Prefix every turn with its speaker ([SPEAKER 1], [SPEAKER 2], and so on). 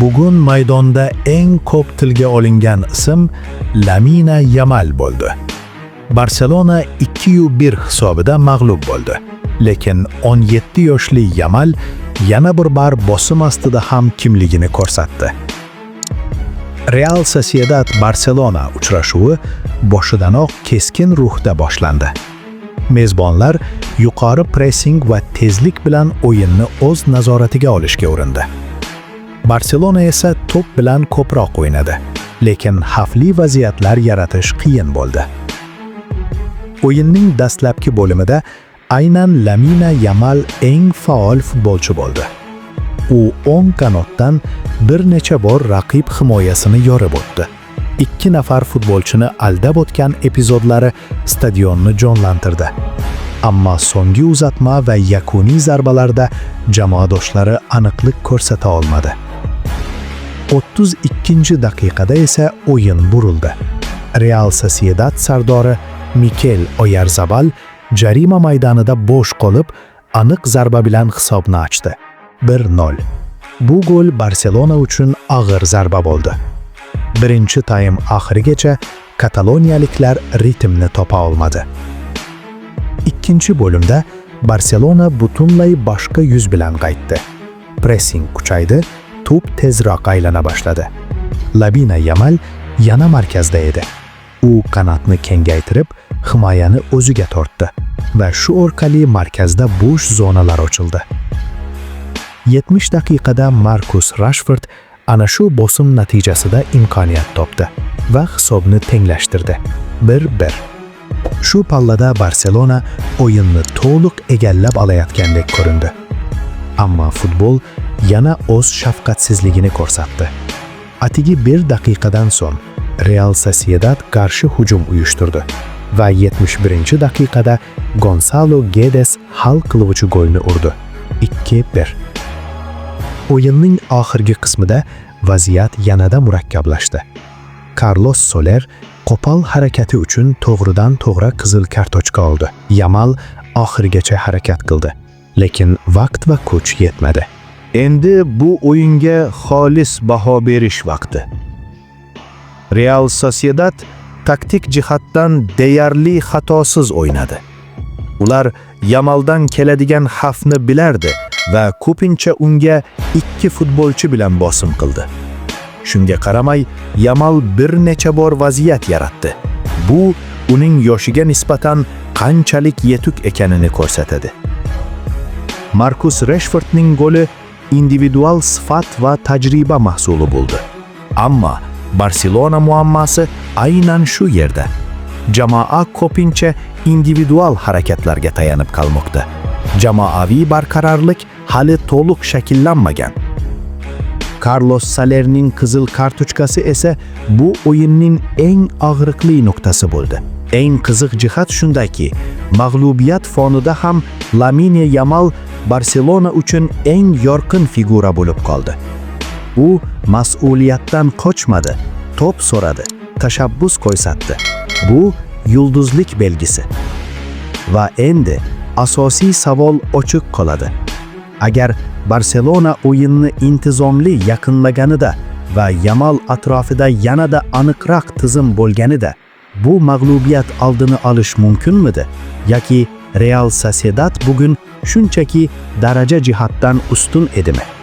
[SPEAKER 1] Bugun maydonda eng ko'p tilga olingan ism Lamina Yamal bo'ldi. Barselona 2-1 hisobida mag'lub bo'ldi. Lekin 17 yoshli Yamal yana bir bor bosim ostida ham kimligini ko'rsatdi. Real Sociedad Barselona uchrashuvi boshidanoq keskin ruhda boshlandi. Mezbonlar yuqori pressing va tezlik bilan o'yinni o'z nazoratiga olishga urindi. Barselona esa to'p bilan ko'proq o'ynadi, lekin xavfli vaziyatlar yaratish qiyin bo'ldi. O'yinning dastlabki bo'limida aynan Lamina Yamal eng faol futbolchi bo'ldi. U o'ng qanotdan bir necha bor raqib himoyasini yorib o'tdi. Ikki nafar futbolchini aldab o'tgan epizodlari stadionni jonlantirdi. Ammo so'nggi uzatma va yakuniy zarbalarda jamoadoshlari aniqlik ko'rsata olmadi. 32-daqiqada esa o'yin burildi. Real Sociedad sardori Mikel Oyarzabal jarima maydonida bo'sh qolib, aniq zarba bilan hisobni ochdi. 1-0. Bu gol Barselona uchun og'ir zarba bo'ldi. Birinchi taym oxirigacha kataloniyaliklar ritmni topa olmadi. Ikkinchi bo'limda Barselona butunlay boshqa yuz bilan qaytdi. Pressing kuchaydi, to'p tezroq aylana boshladi. Lamina Yamal yana markazda edi. U qanotni kengaytirib, himoyani o'ziga tortdi va shu orqali markazda bo'sh zonalar ochildi. 70 daqiqada Markus Rashford ana shu bosim natijasida imkoniyat topdi va hisobni tenglashtirdi. 1-1. Shu pallada Barselona o'yinni to'liq egallab olayotgandek ko'rindi. Ammo futbol yana o'z shafqatsizligini ko'rsatdi. Atigi bir daqiqadan so'ng Real Sociedad qarshi hujum uyushtirdi va 71-daqiqada Gonzalo Guedes hal qiluvchi golni urdi. 2-1. O'yinning oxirgi qismida vaziyat yanada murakkablashdi. Carlos Soler qo'pol harakati uchun to'g'ridan to'g'ri qizil kartochka oldi. Yamal oxirigacha harakat qildi, lekin vaqt va kuch yetmadi.
[SPEAKER 2] Endi bu o'yinga xolis baho berish vaqti. Real Sociedad taktik jihatdan deyarli xatosiz o'ynadi. Ular Yamaldan keladigan xavfni bilardi va ko'pincha unga ikki futbolchi bilan bosim qildi. Shunga qaramay, Yamal bir necha bor vaziyat yaratdi. Bu uning yoshiga nisbatan qanchalik yetuk ekanini ko'rsatadi. Markus Rashfordning goli individual sifat va tajriba mahsuli bo'ldi. Ammo Barselona muammosi aynan shu yerda. Jamoa ko'pincha individual harakatlarga tayanib qolmoqda. Jamoaviy barqarorlik hali to'liq shakllanmagan. Carlos Solerning qizil kartochkasi esa bu o'yinning eng og'riqli nuqtasi bo'ldi. Eng qiziq jihat shundaki, mag'lubiyat fonida ham Lamine Yamal Barselona uchun eng yorqin figura bo'lib qoldi. U mas'uliyatdan qochmadi, to'p so'radi, tashabbus ko'rsatdi. Bu yulduzlik belgisi. Va endi asosiy savol ochiq qoladi. Agar Barselona o'yinni intizomli yakunlaganida va Yamal atrofida yanada aniqroq tizim bo'lganida, bu mag'lubiyat oldini olish mumkinmidi yoki Real Sociedad bugun shunchaki daraja jihatdan ustun edimi?